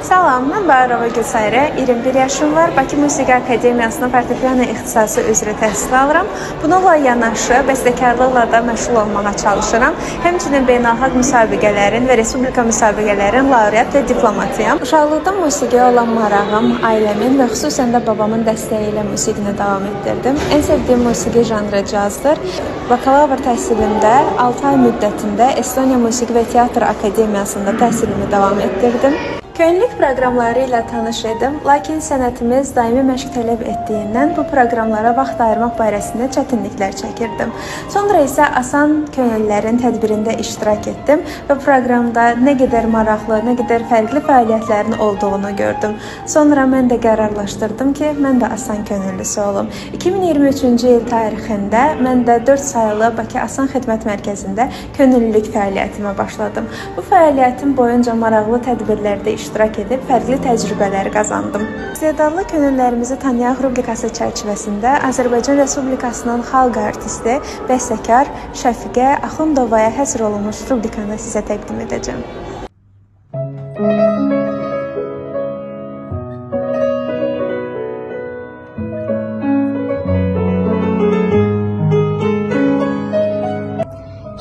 Salam, mən Bayırova Gülsayrə, 21 yaşım var. Bakı Musiqi Akademiyasının fortepiano ixtisası üzrə təhsil alıram. Bununla yanaşı bəstəkarlıqla da məşğul olmağa çalışıram. Həmçinin beynəlxalq müsabiqələrin və respublika müsabiqələrin laureat və diplomatıyam. Uşaqlıqdan musiqiyə olan marağım ailəmin və xüsusən də babamın dəstəyi ilə musiqini davam etdirdim. Ən sevdiyim musiqi janrı cazdır. Bakalavr təhsilimdə 6 ay müddətində Estoniya Musiqi və Teatr Akademiyasında təhsilimi davam etdirdim. Könüllülük proqramları ilə tanış idim, lakin sənətimiz daimi məşq tələb etdiyindən bu proqramlara vaxt ayırmaq barəsində çətinliklər çəkirdim. Sonra isə Asan Könüllülərin tədbirində iştirak etdim və proqramda nə qədər maraqlı, nə qədər fərqli fəaliyyətlərin olduğunu gördüm. Sonra mən də qərarlaşdırdım ki, mən də Asan könüllüsü olum. 2023-cü il tarixində mən də 4 sayılı Bakı Asan Xidmət Mərkəzində könüllülük fəaliyyətimə başladım. Bu fəaliyyətim boyunca maraqlı tədbirlərdə iştirak edib fərqli təcrübələr qazandım. İstedadlı könüllülərimizi tanıyaq rubrikası çərçivəsində Azərbaycan Respublikasının xalq artisti, bəstəkar Şəfiqə Axundovaya həsr olunmuş rubrikanı sizə təqdim edəcəm.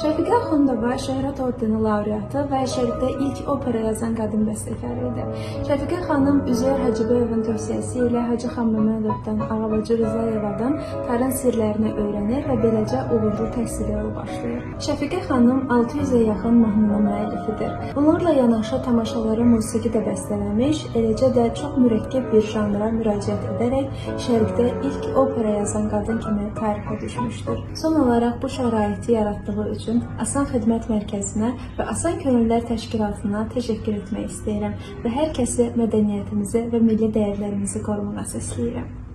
Şəfiqə Axundova Şöhrət Ordeni laureatı və Şərqdə ilk opera yazan qadın bəstəkarı idi. Şəfiqə xanım Üzeyir Hacıbəyovun tövsiyəsi ilə Hacı xan Məmmədovdan, Ağabacı Rzayevadan tarın sirlərini öyrənir və beləcə uğurlu təhsil yolu başlayır. Şəfiqə xanım 600-ə yaxın mahnının müəllifidir. Bunlarla yanaşı tamaşalara musiqi də bəstələmiş, eləcə də çox mürəkkəb bir janra müraciət edərək Şərqdə ilk opera yazan qadın kimi tarixə düşmüşdür. Son olaraq bu şəraiti yaratdığı üçün Asan Xidmət Mərkəzinə və Asan Könüllülər Təşkilatına təşəkkür etmək istəyirəm və hər kəsi mədəniyyətimizi və milli dəyərlərimizi qorumağa səsləyirəm.